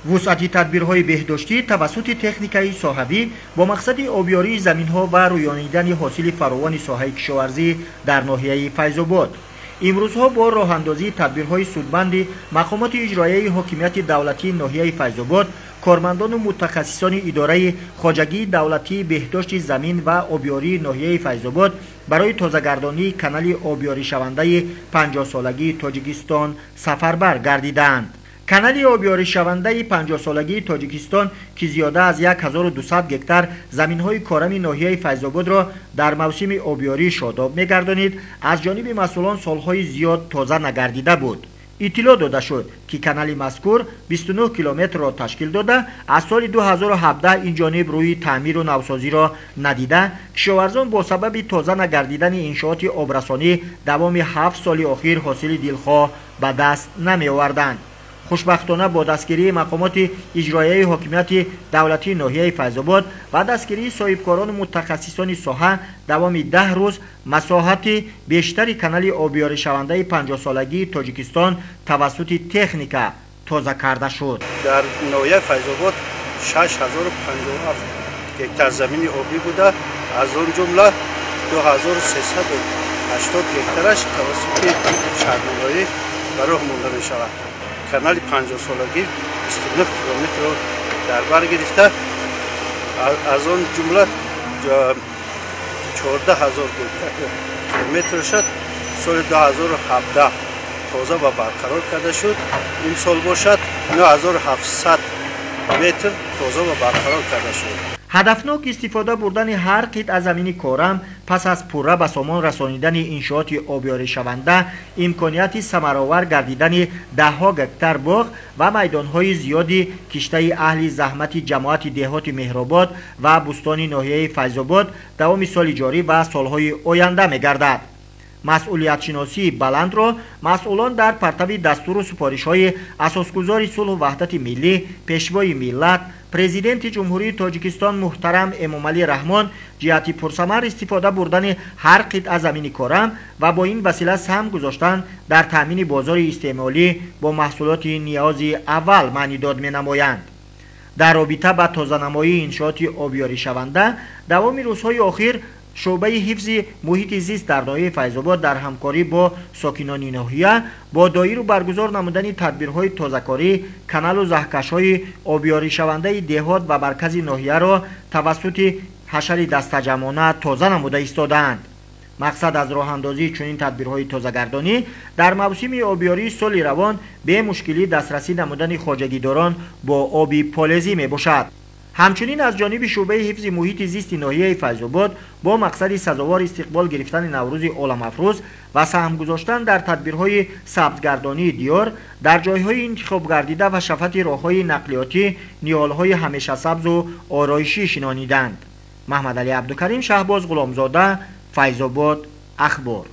Вусъати тадбирҳои беҳдоштӣ тавассути техникаи соҳавӣ бо мақсади обёрии заминҳо ва рӯёнидани ҳосили фаровони соҳаи кишоварзӣ дар ноҳияи Файзобод. Имрӯзҳо бо роҳандозии тадбирҳои судманди мақомоти иҷроияи ҳокимияти давлатии ноҳияи Файзобод, кормандону мутахассисони идораи хоҷагии давлатии беҳдошти замин ва обёрии ноҳияи Файзобод барои тозагардонии канали обёришавандаи 50-солагии Тоҷикистон сафарбар гардидаанд. Канали обёришавандаи 50-солагии Тоҷикистон, ки зиёда аз 1200 гектар заминҳои корами ноҳияи Файзободро дар мавсими обёрӣ шодоб мегардонид, аз ҷониби масъулон солҳои зиёд тоза нагардида буд. Иттилоъ дода шуд, ки канали мазкур 29 километрро ташкил дода, аз соли 2017 ин ҷониб рӯи таъмиру навсозиро надида, кишоварзон бо сабаби тоза нагардидани иншооти обрасонӣ давоми 7 соли охир ҳосили дилхоҳ ба даст намеоварданд. Хушбахтона бо дастгирии мақомоти иҷроияи ҳокимияти давлатии ноҳияи Файзобод ва дастгирии соҳибкорону мутахассисони соҳа давоми 10 рӯз масоҳати бештари канали обёришавандаи 50-солагии Тоҷикистон тавассути техника тоза карда шуд. Дар ноҳияи Файзобод 6057 гектар замини обӣ буда, аз он ҷумла 2380 гектараш тавассути шаҳрнамоӣ ба роҳ монда мешавад. Канали 50-солагӣ 29 километрро дар бар гирифта, аз он ҷумла 14 000 километрша соли 2017 тоза ва барқарор карда шуд. Имсол бошад, 9700 метр тоза ва барқарор карда шуд. Ҳадафнок истифода бурдани ҳар қитъа замини корам пас аз пурра ба сомон расонидани иншооти обёришаванда имконияти самаровар гардидани даҳҳо гектар боғ ва майдонҳои зиёди киштаи аҳли заҳмати ҷамоати деҳоти Меҳробод ва Бӯстони ноҳияи Файзобод давоми соли ҷорӣ ва солҳои оянда мегардад. Масъулиятшиносии баландро масъулон дар партави дастуру супоришҳои асосгузори сулҳу ваҳдати миллӣ, пешвои миллат, Президенти Ҷумҳурии Тоҷикистон муҳтарам Эмомалӣ Раҳмон ҷиҳати пурсамар истифода бурдани ҳар қитъа замини корам ва бо ин васила саҳм гузоштан дар таъмини бозори истеъмолӣ бо маҳсулоти ниёзи аввал маънидод менамоянд. Дар робита ба тозанамоии иншооти обёришаванда давоми рӯзҳои охир шӯъбаи ҳифзи муҳити зист дар ноҳияи Файзобод дар ҳамкорӣ бо сокинони ноҳия бо доиру баргузор намудани тадбирҳои тозакорӣ каналу заҳкашҳои обёришавандаи деҳот ва маркази ноҳияро тавассути ҳашари дастаҷамъона тоза намуда истодаанд. Мақсад аз роҳандозии чунин тадбирҳои тозагардонӣ дар мавсими обёрии соли равон бемушкилӣ дастрасӣ намудани хоҷагидорон бо оби полезӣ мебошад. Ҳамчунин аз ҷониби шӯъбаи ҳифзи муҳити зисти ноҳияи Файзобод бо мақсади сазовор истиқбол гирифтани Наврӯзи оламафрӯз ва саҳм гузоштан дар тадбирҳои сабзгардонии диёр дар ҷойҳои интихобгардида ва шафати роҳҳои нақлиётӣ ниҳолҳои ҳамешасабзу ороишӣ шинониданд. Маҳмадалӣ Абдукарим, Шаҳбоз Ғуломзода, Файзобод, Ахбор.